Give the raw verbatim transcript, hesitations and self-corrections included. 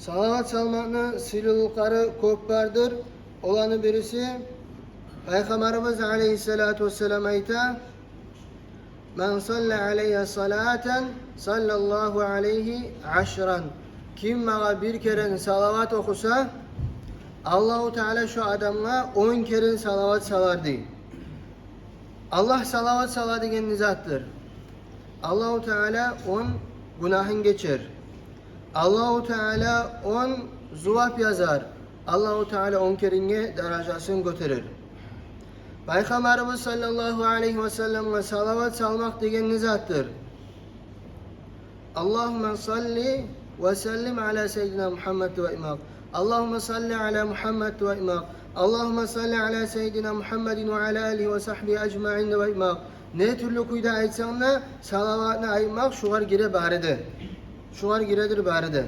Салават салмакъны сыйлылыкълары кёп бардыр. Оланы бириси, Пайхаммарыбыз алейгьиссалату вассалам айта: «Ман салла алайя салатан, саллаллагьу алайгьи ашран». Ким магъа бир керен салават охуса, Аллагьу Таала шо адамгъа он керен салават салар, дей. Аллагь салават сала дегени не затдыр? Аллагьу Таала он гюнагьын гечер. Аллагьу Таала он зувап язар. Аллагьу Таала он керенге даражасын гётерер. Пайхаммарыбыз саллаллагьу алайгьи вассаламгъа салават салмакъ дегени не затдыр? Аллагьумма салли ва саллим ала сайидина Мухаммад ва имам. Аллагьумма салли ала Мухаммад ва имам. Аллагьумма салли ала сайидина Мухаммадин ва ала алигьи ва сагьбигьи ажмаин ва имам. Не тюрлю кюйде айтсанг да, салаватны айтмакъ шугъар гире бары да. Шугъар гиредир бары да.